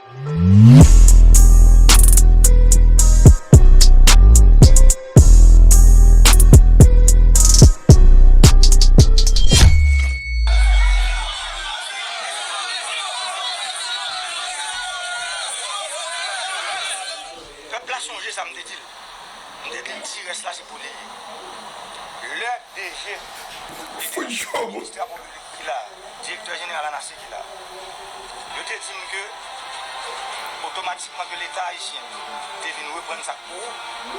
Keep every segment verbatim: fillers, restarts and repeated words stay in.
Pèp la sonje sa m te di l. M te di l ti rès la se pou li ye. Lè D G, Fouyo! Ministè Travay Piblik ki la, direktè jeneral ANASE ki la, yo te di m ke otomatikman ke Leta ayisyen te vin reprann sa k pou ou,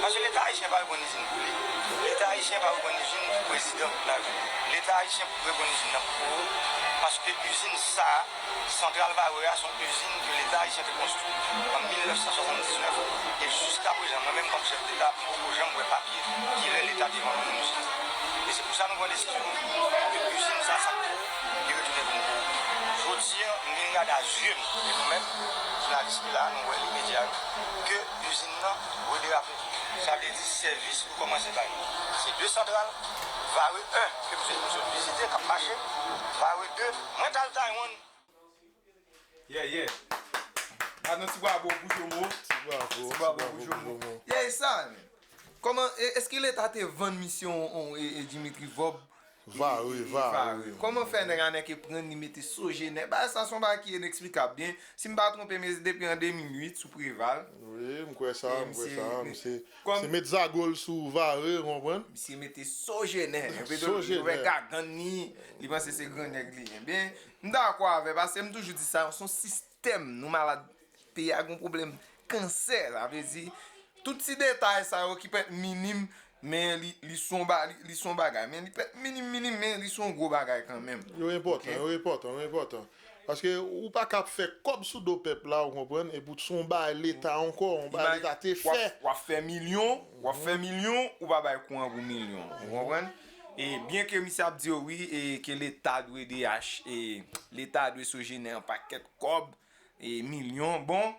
paske Leta ayisyen pa reprann izin pou li. Leta ayisyen pa reprann izin pou prezidan Larepiblik. Leta ayisyen reprann izin nan pou ou, paske izin sa a, Santral Varreux a, se yon izin ke Leta ayisyen te konstwi an mil nèf san swasanndiznèf, e jiskaprezan, mwen menm kòm chèf Leta, m poko janm wè papye kilè Leta te vann yon izin. E se pou sa nou pran desizyon pou ke izin sa, sa k pou li retounen vin pou ou. Jodi a, m vin gade a zye m, e nou menm, jounalis ki la, nou wè li, medya yo, ke izin nan rederape. Sa vle di sèvis nou kòmanse bay. Se de santral, Varreux en, ke m sot vizite, k ap mache, Varreux de, mwen t al Taiwan. Yeah, yeah. Ba nou ti bravo pou Jomo. Ti bravo, ti bravo pou Jomo. Yeah, e sa, men. Kòman, e, èske Leta te vann misyon, on, e, e Dimitri Vorbe? Varreux, e, e, Varreux. Kòman fè nèg la nèk e pran li mete Sogener? Bagay sa se yon bagay ki ineksplikab byen. Si m pa twonpe m, e depi an de mil uit sou Preval. Wi, m kwè sa, m kwè sa. Misye, misye met zago l sou Varreux, ou konprann? Misye mete Sogener. Sogener. Yo wè gagann li, li panse se gran nèg li ye. Ebyen, m dakò avè, paske m toujou di sa, se yon sistèm, nou malad, peyi a gon pwoblèm kansè, sa vle di, tout ti detay sa yo ki pèt minim, men li, li se yon ba-, li, li se yon bagay, men li pèt minim, minim, men li se yon gwo bagay kanmenm. Yo enpòtan, yo enpòtan, yo enpòtan. Paske ou pa ka ap fè kòb sou do pèp la, ou konprann, epi w se yon bagay Leta ankò, yon bagay Leta te fè. W ap, w ap fè milyon, w ap fè milyon, ou pa bay kouran pou milyon, ou konprann? E byen ke misye ap di w wi, e ke Leta dwe D H, e Leta dwe Sogener yon pakèt kòb, e milyon, bon,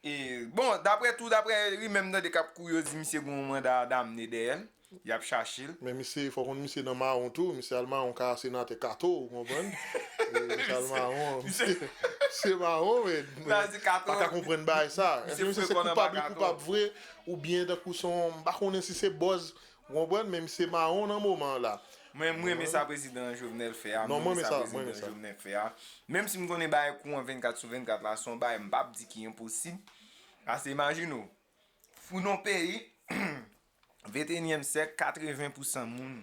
e, bon, daprè tou, daprè rimè m tande k ap kouri, yo di misye gen yon manda damne dèyè l, y ap chache l. Men misye, fò konn misye nan mawon tou, misye al mawon kay senatè Kato, ou konprann? E, misye al mawon, misye, misye mawon, men, men pa ka konprann bagay sa. Èske misye se koupab, li koupab vre, oubyen tankou se yon, m pa konnen si se buzz, ou konprann, men misye mawon nan moman an la. Mwen, m renmen sa prezidan Jovenel fè a, m renmen sa prezidan Jovenel fè a. Menm si m konnen bagay kouran vennkat sou vennkat la, se yon bagay m p ap di ki enposib. Paske imajine w, pou yon peyi, venteyinyèm syèk, katreven pousan moun.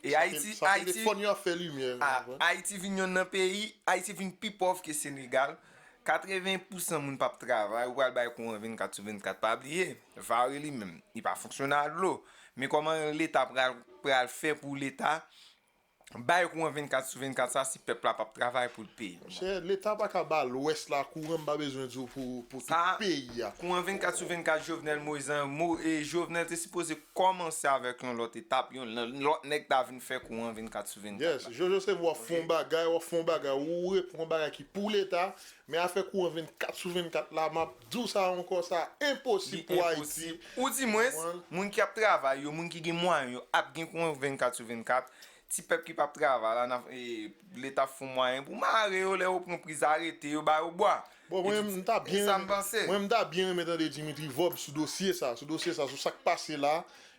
E Ayiti, Ayiti, Ayiti vin yonn nan peyi, Ayiti vin pi pòv ke Senegal. Katreven pousan moun p ap travay, ou pral bay kouran vennkat sou vennkat. Pa bliye, Varreux li menm, li pa fonksyone a dlo. Men kòman Leta pral, pral fè pou Leta bay kouran vennkat sou vennkat sa si pèp la p ap travay pou l peye? Monchè, Leta pa ka ba Lwès la kouran, m pa bezwen di w pou, pou tout peyi a. Kouran vennkat sou vennkat Jovenel Moïse an, Mo-, e Jovenel te sipoze kòmanse avèk yon lòt etap, yon lòt nèg ta vin fè kouran vennkat sou vennkat la. Yes, Jojo se w ap fè yon bagay, w ap fè yon bagay, ou reprann yon bagay ki pou Leta, men afè kouran vennkat sou vennkat la, m ap di w sa ankò, sa enposib pou Ayiti. Ou di mwens, moun ki ap travay yo, moun ki gen mwayen yo, ap gen kouran vennkat sou vennkat. Ti pèp ki p ap travay la, n ap, e, Leta ap fè yon mwayen pou mare yo, lè yo pran priz, arete yo, ba yo bwa. Bon, mwen, m ta byen renmen, mwen, m ta byen renmen tande Dimitri Vorbe sou dosye sa, sou dosye sa, sou sa k pase la,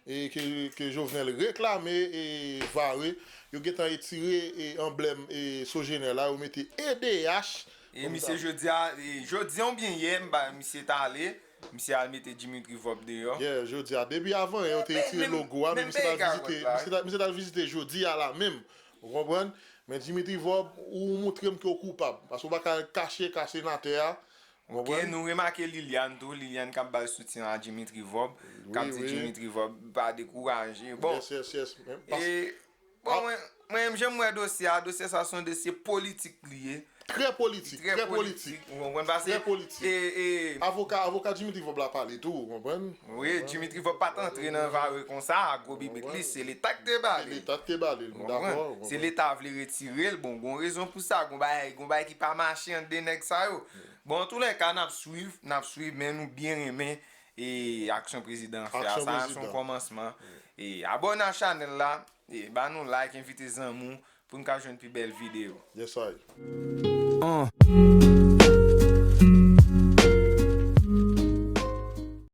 e ke, ke Jovenel reklame, e Varreux, yo gentan retire, e anblèm, e Sogener la, yo mete E D H. E misye jodi a, e jodi a oubyen yè, m pa, misye t ale, misye al mete Dimitri Vorbe deyò. Yeah, jodi a. Depi avan yè, yo te retire logo a, men misye t al vizite, misye t al, misye t al vizite jodi a la menm. Ou konprann? Men Dimitri Vorbe, ou montre m ke w koupab. Paske w pa ka al kache ka senatè a. Ou konprann? Ok, nou remake Liliane tou. Liliane k ap bay soutyen a Dimitri Vorbe, k ap di Dimitri Vorbe pa dekouraje. Bon, yes, yes, yes. E, bon, mwen, mwen menm, jan m wè dosye a, dosye sa se yon dosye politik li ye. Trè politik, trè politik. Ou konprann? Paske, trè politik. E, e, avoka, avoka Dimitri Vorbe la pale tou, ou konprann? Wi, Dimitri Vorbe pa t antre nan Varreux konsa, ak gwo bibit li, se Leta k te ba li. Se Leta k te ba li, m dakò, ou konprann? Se Leta vle retire l, bon, gon rezon pou sa, gon bagay, gon bagay ki pa mache ant de nèg sa yo. Bon, antoulèka, n ap swiv, n ap swiv, men nou byen renmen, e, aksyon prezidan an fè a, sa se yon kòmansman. E, abòne a chanèl la, e, ba nou like, envite zanmi w, pou n ka jwenn pi bèl videyo. Yes I. An.